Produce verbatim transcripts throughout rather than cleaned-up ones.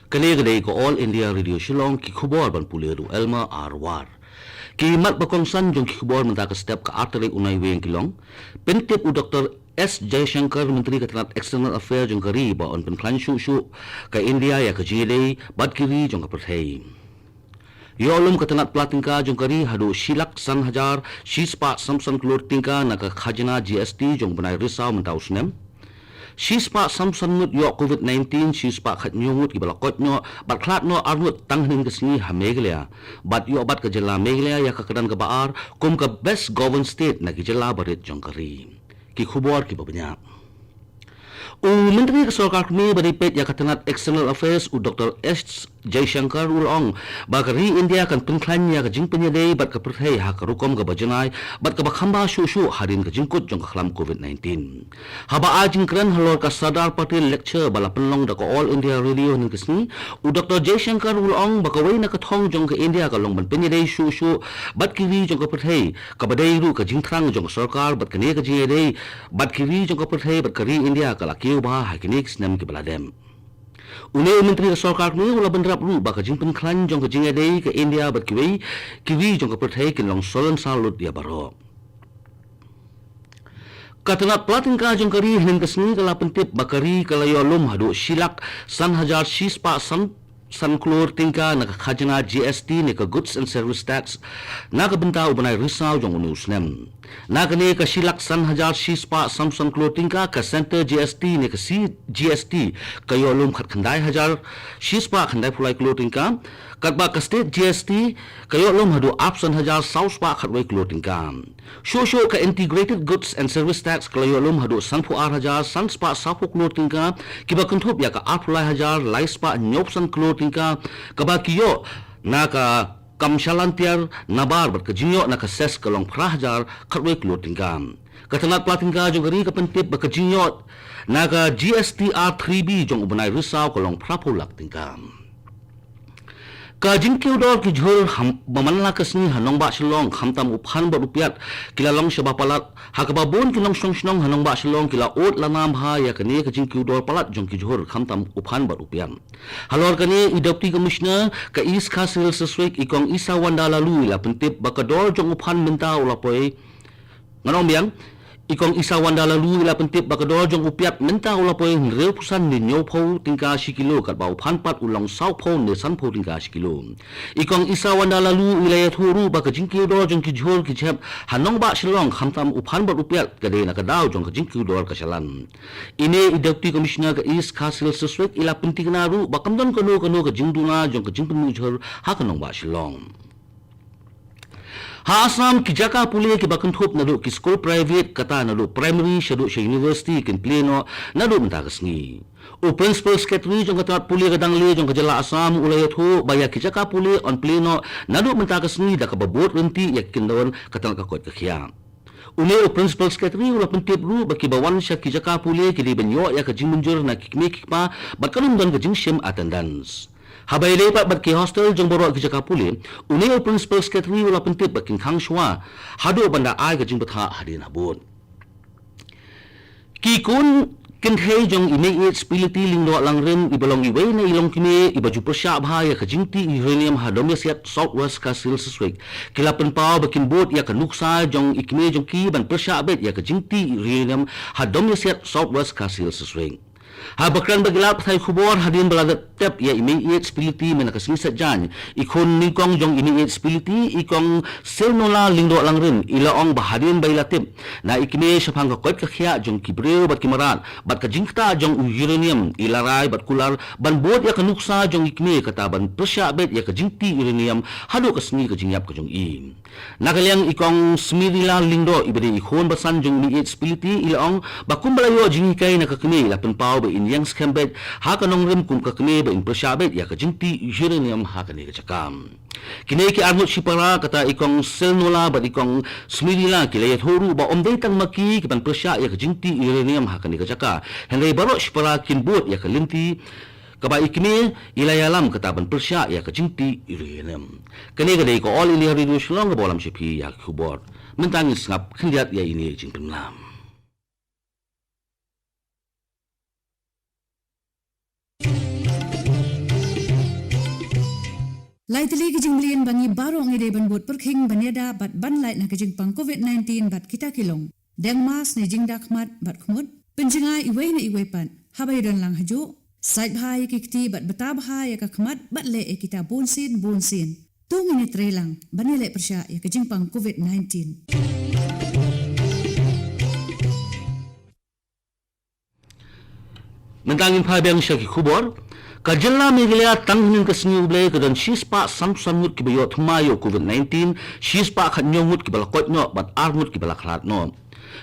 Kane ka dei ka All India Radio Shillong, ki khubor ban pule da u Elmer R War. Ki mat ba kongsan jong ki khubor mynta ka step ka ar tarik u Naiwieng ki long: Pyntip u Doctor S Jaishankar, Myntri ka tnat External Affairs jong ka ri, ba un pynkhlaiñ shuh shuh ka India ïa ka jingïadei bad ki ri jong ka pyrthei. Ïoh lum ka tnat pla tyngka jong ka ri haduh shi lak san hajar shi spah san phew san klur tyngka na ka khajna G S T jong u bnai Risaw mynta u snem. Shi spah san phew san ngut ïoh COVID nineteen, shi spah khathynñiew ngut kiba la koit noh bad khlad noh ar ngut tang hynnin ka sngi ha Meghalaya. Bad ïoh bat ka jylla Meghalaya ïa ka kyrdan kaba ar kum ka Best Governed State na ki jylla barit jong ka ri. Ki khubor kiba bniah. U Myntri ka Sorkar Kmie ba dei peit ïa ka tnat External Affairs, u Doctor S Jaishankar, u la ong ba ka ri India kan pynkhlaiñ ïa ka jingpynïadei bad ka pyrthei ha ka rukom kaba janai bad kaba kham bha shuh shuh hadien ka jingkut jong ka khlam COVID nineteen. Haba ai jingkren halor ka Sardar Patel Lecture ba la pynlong da ka All India Radio hynnin ka sngi, u Doctor Jaishankar u la ong ba kawei na ka thong jong ka India ka long ban pynïadei shuh shuh bad ki ri jong ka pyrthei, kaba dei ruh ka jingthrang jong ka sorkar bad kane ka jingïadei bad ki ri jong ka pyrthei bad ka ri India ka la kiew bha ha kine ki snem kiba la dep. Une u Myntri ka Sorkar Kmie u la bynrap ruh ba ka jingpynkhlaiñ jong ka jingïadei ka India bad kiwei ki ri jong ka pyrthei kin long salonsar lut ïa baroh. Ka tnat pla tyngka jong ka ri hynnin ka sngi ka la pyntip ba ka ri ka la ïoh lum haduh shi lak san hajar shi spah san san klur tyngka na ka khajna G S T ne ka Goods and Service Tax na ka bynta u bnai Risaw jong une u snem. Na kane ka shi lak san hajar shi spah san san klur tyngka, ka Centre G S T ne ka C G S T ka ïoh lum khatkhyndai hajar shi spah khyndai phew lai klur tyngka, katba ka State G S T ka ïoh lum haduh arphew san hajar saw spah khatwei klur tyngka. Shuh shuh ka Integrated Goods and Service Tax ka la ïoh lum haduh sanphew ar hajar san spah sawphew klur tyngka, kiba kynthup ïa ka arphew lai hajar lai spah hynñiewphew san klur tyngka, kaba ki ïoh na ka kam shalan tiar nabar bad ka jingïoh na ka cess ka long phra hajar khatwei klur tyngka. Ka tnat pla tyngka jong ka ri ka pyntip ba ka jingïoh na ka G S T R three B jong u bnai Risaw ka long phraphew lak tyngka. Ka jingkiew dor ki jhur ha, ba man la ka sngi ha nongbah Shillong, khamtam u phan bad u piat, ki la long shaba palat, ha kaba bun ki nongshong shnong ha nongbah Shillong ki la ud la nam bha ïa kane ka jingkiew dor palat jong ki jhur khamtam u phan bad u piat. Halor kane, i Deputy Commissioner ka East Khasi Hills District, i Kong Isawanda Laloo, i la pyntip ba ka dor jong u phan mynta u la poi Ngan ong biang, i Kong Isawanda Laloo i la pyntip ba ka dor jong u piat mynta u la poi hynriewphew san ne hynñiewphew tyngka shi kilo, katba u phan pat u long sawphew ne sanphew tyngka shi kilo. I Kong Isawanda Laloo i la ïathuh ruh ba ka jingkiew dor jong ki jhur ki jhep ha nongbah Shillong, khamtam u phan bad u piat, ka dei na ka daw jong ka jingkiew dor ka shalan. Ine i Deputy Commissioner ka East Khasi Hills District i la pyntikna ruh ba kam don kano kano ka jingduna jong ka jingpynmih jhur ha ka nongbah Shillong. Ha Assam, ki jaka pule kiba kynthup naduh ki skul private, kata naduh primary shaduh sha university, kin plie noh naduh mynta ka sngi. U Principal Secretary jong ka tnat pule ka dangle jong ka jylla Assam u la ïathuh ba ïa ki jaka pule yn plie noh naduh mynta ka sngi, da kaba bud ryntih ïa ki kyndon ka tnat ka koit ka khiah. Une u Principal Secretary u la pyntip ruh ba kiba wan sha ki jaka pule ki dei ban ïoh ïa ka jingmynjur na ki kmie ki kpa bad kan ym don ka jingshim attendance. Haba ïadei pat bad ki hostel jong baroh ki jaka pule, une u Principal Secretary u la pyntip ba kin khang shuwa haduh ban da ai ka jingbthah hadien habud. Ki khun kynthei jong i Mei H Piliti Lyngdoh Langrin, iba long iwei na i longkmie iba ju pyrshah bha ïa ka jingtih uranium ha Domiasiat, South West Khasi Hills District, ki la pynpaw ba kin bud ïa ka nuksa jong i kmie jong ki ban pyrshah beit ïa ka jingtih uranium ha Domiasiat, South West Khasi Hills District. Haba kren bad ki lad pathai khubor hadien ba la dep tep ïa i Mei H Piliti mynta ka sngi Saitjaiñ, i khun nyngkong jong i Mei H Piliti, i Kong Selnola Lyngdoh Langrin, i la ong ba hadien ba i la tip na i kmie shaphang ka koit ka khiah jong ki briew bad ki mrad bad ka jingktah jong u uranium, i la rai bad kular ban bud ïa ka nuksa jong i kmie, kata ban pyrshah beit ïa ka jingtih uranium haduh ka sngi ka jingïap ka jong i. Na ka liang i Kong Smirila Lyngdoh, iba dei i khun basan jong i Mei H Piliti, i la ong ba kumba la ïoh jinghikai na ka kmie, i la pynpaw ba in ïeng skhem beit ha ka nongrim kum ka kmie, ba in pyrshah beit ïa ka jingtih uranium ha kane ka jaka. Kine ki arngut shipara, kata i Kong Selnola bad i Kong Smirila, ki la ïathuh ruh ba ym dei tang ma ki ki ban pyrshah ïa ka jingtih uranium ha kane ka jaka, hynrei baroh shipara kin bud ïa ka lynti kaba i kmie i la ïalam, kata ban pyrshah ïa ka jingtih uranium. Kane ka dei ka All India Radio Shillong, kaba lam sha phi ïa ki khubor. Mynta ngin sngap khyndiat ïa ine i jingpynlam. Lai tylli ki jingmlien ba ngi baroh ngi dei ban bud pyrkhing ban ïada bad ban lait na ka jingpang covid nineteen bad kita ki long: deng mask ne jingda khmat bad khmut, pynjngai iwei na iwei pat haba ïadon lang hajuh, sait bha ïa ki kti bad bta bha ïa ka khmat bad leh ïa kita bunsien bunsien. To ngin ïatreilang ban ïaleh pyrshah ïa ka jingpang covid nineteen. Mynta ngin phai biang sha ki khubor. Ka jylla Meghalaya tang hynnin ka sngi U Blei ka don shispah sanphew san ngut kiba ïoh thymmai ïa u covid nineteen, shispah khathynñiew ngut kiba la koit noh bad ar ngut kiba la khlad noh.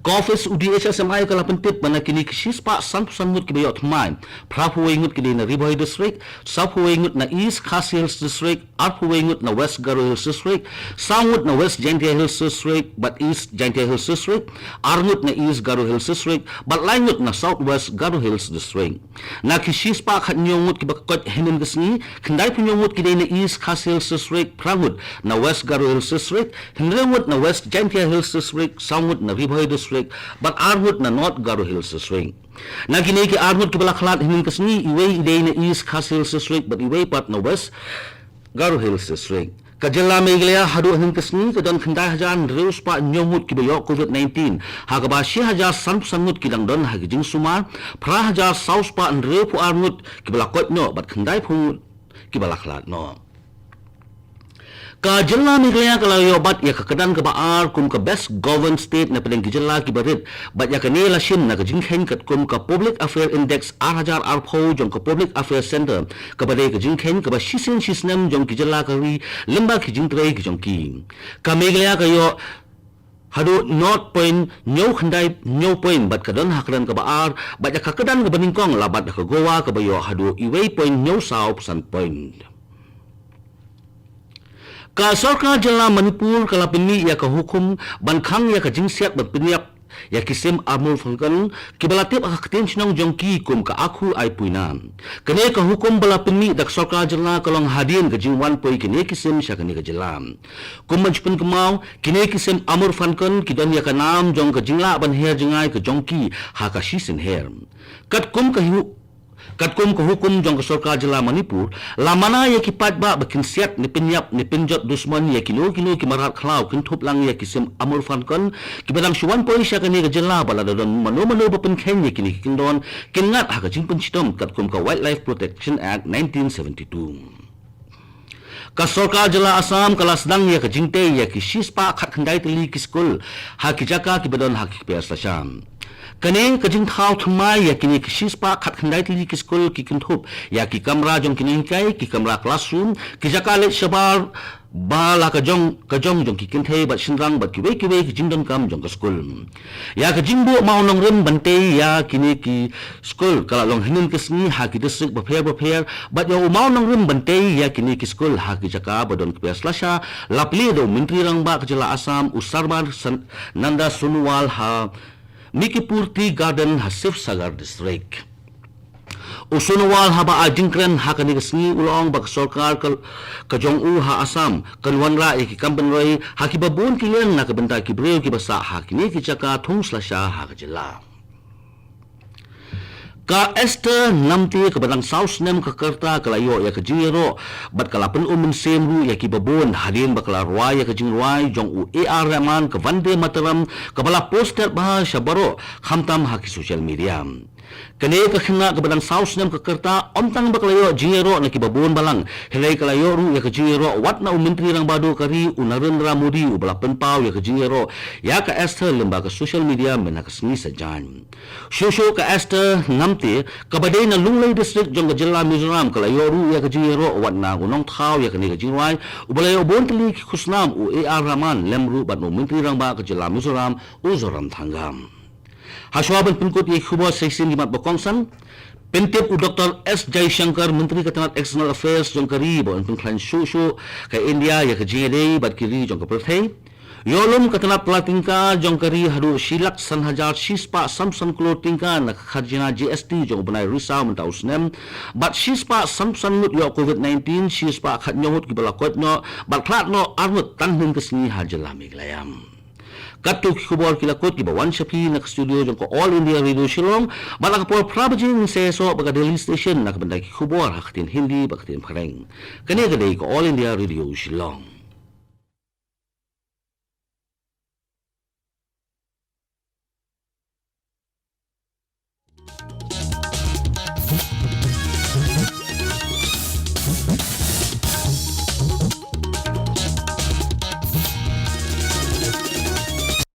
Ka office u D H S M I ka la pyntip ba na kine ki shispah sanphew san ngut kiba ïoh thymmai, phraphew wei ngut ki dei na Ri Bhoi District, sawphew wei ngut na East Khasi Hills District, arphew wei ngut na West Garo Hills District, saw ngut na West Jaintia Hills District bad East Jaintia Hills District, ar ngut na East Garo Hills District bad lai ngut na South West Garo Hills District. Na ki shispah khathynñiew ngut kiba koit hynnin ka sngi, khyndaiphew hynñiew ngut ki dei na East Khasi Hills District, phra ngut na West Garo Hills District, hynriew ngut na West Jaintia Hills District, saw ngut na Ri Bhoi District bad ar ngut na North Garo Hills District. Na kine ki ar ngut kiba la khlad hynnin ka sngi, iwei i dei na East Khasi Hills District bad iwei pat na West Garo Hills District. Ka jylla Meghalaya haduh hynnin ka sngi ka don khyndai hajar hynriew spah hynñiew ngut kiba ïoh covid nineteen, ha kaba shi hajar sanphew san ngut ki dang don ha ki jingsumar, phra hajar saw spah hynriewphew ar ngut kiba la koit noh bad khyndaiphew ngut kiba la khlad noh. Ka jylla Meghalaya ka la ïoh bat ïa ka kyrdan kaba ar kum ka Best Governed State na pdeng ki jylla kiba rit, bad ïa kane la shim na ka jingkheiñ katkum ka Public Affair Index ar hajar arphew jong ka Public Affairs Centre, kaba dei ka jingkheiñ kaba shisien shisnem jong ki jylla ka ri lyngba ki jingtrei ki jong ki. Ka Meghalaya ka ïoh haduh nought point hynñiew khyndai hynñiew point bad ka don ha kyrdan kaba ar, bad ïa ka kyrdan kaba nyngkong la bat da ka Goa kaba ïoh haduh uwei point hynñiew saw phew san point. Ka sorkar jylla Manipur ka la pynmih ïa ka hukum ban khang ïa ka jingsiat ban pynïap ïa ki sim Amur Falcon kiba la tip ha ka ktien shnong jong ki kum ka Akhu Ai Puina. Kane ka hukum ba la pynmih da ka sorkar jylla ka long hadien ka jingwan poi kine ki sim sha kane ka jylla. Kum ban shu pynkynmaw, kine ki sim Amur Falcon ki don ïa ka nam jong ka jinglah ban her jngai ka jong ki ha ka shisien her. Katkum ka hu- Katkum ka hukum jong ka sorkar jylla Manipur, la mana ïa ki paidbah ba kin siat ne pynïap ne pynjot dusmon ïa kino kino ki mrad khlaw kin thup lang ïa ki sim Amur Falcon kiba dang shu wan poi sha kane ka jylla, ba lada don mano mano ba pynkheiñ ïa kine ki kyndon kin ngat ha ka jingpynshitom katkum ka Wildlife Protection Act nineteen seventy-two. Ka sorkar jylla Assam ka la sdang ïa ka jingtei ïa ki shispah khatkhyndai tylli ki skul ha ki jaka kiba don ha ki kper slasha. Kane ka jingthaw thymmai ïa kine ki shispah khatkhyndai tylli ki skul ki kynthup ïa ki kamra jong ki nonghikai, ki kamra classroom, ki jaka leit shabar ba la ka jong ka jong jong ki kynthei bad shynrang bad kiwei kiwei ki jingdonkam jong ka skul. Ïa ka jingbuh mawnongrim ban tei ïa kine ki skul ka la long hynnin ka sngi ha ki district bapher bapher, bad ïa u mawnongrim ban tei ïa kine ki skul ha ki jaka ba don kper slasha la plie da u Myntri Rangbah ka jylla Assam, u Sarbananda Sonowal, ha Mikipur Tea Garden ha Sivasagar District. U Sonowal haba ai jingkren ha kane ka sngi u la ong ba ka sorkar ka, ka jong u ha Assam kan wanrah ïa ki kam pynroi ha kiba bun ki liang na ka bynta ki briew kiba sah ha kine ki jaka thung slasha ha ka jylla. Ka Esther Namte kaba dang saw snem ka rta ka la ïoh ïa ka jingïaroh bad ka la pynum mynsiem ruh ïa kiba bun hadien ba ka la rwai ïa ka jingrwai jong u A R Rahman ka Vande Mataram, kaba la post bha sha baroh khamtam ha ki social media. Kane ka khynnah kaba dang saw snem ka rta ym tang ba ka la ïoh jingïaroh na kiba bun balang, hynrei ka la ïoh ruh ïa ka jingïaroh wat na u Myntri Rangbah Duh ka ri u Narendra Modi uba la pynpaw ïa ka jingïaroh ïa ka Esther lyngba ka social media mynta ka sngi Saitjaiñ. Shuh shuh ka Esther Namte kaba dei na Lunglei District jong ka jylla Mizoram ka la ïoh ruh ïa ka jingïaroh wat na u nongthaw ïa kane ka jingrwai uba la ïoh bun tylli ki khusnam, u A R Rahman, lem ruh bad u Myntri Rangbah ka jylla Mizoram, u Zoramthanga. Hashwa ban pynkut ïa ki khubor sa shisien ki mat ba kongsan. Pyntip u Doktor S Jaishankar, Myntri ka tnat External Affairs jong ka ri, ba un pynkhlaiñ shuh shuh ka India ïa ka jingïadei bad ki ri jong ka pyrthei. Ïoh lum ka tnat pla tyngka jong ka ri haduh shi lak san hajar shi spah san phew san klur tyngka na ka khajna G S T jong u bnai Risaw mynta u snem. Bad shi spah san phew san ngut ïoh covid nineteen, shi spah khathynñiew ngut kiba la koit noh bad khlad noh ar ngut tang hynnin ka sngi ha jylla Meghalaya. Katto ki khubor ki la kut kiba wan sha phi na ka studio jong ka All India Radio Shillong, bad ha ka por phra baje ngin sa ïasoh bad ka Delhi Station na ka bynta ki khubor ha ka ktien Hindi bad ka ktien Phareng. Kane ka dei ka All India Radio Shillong.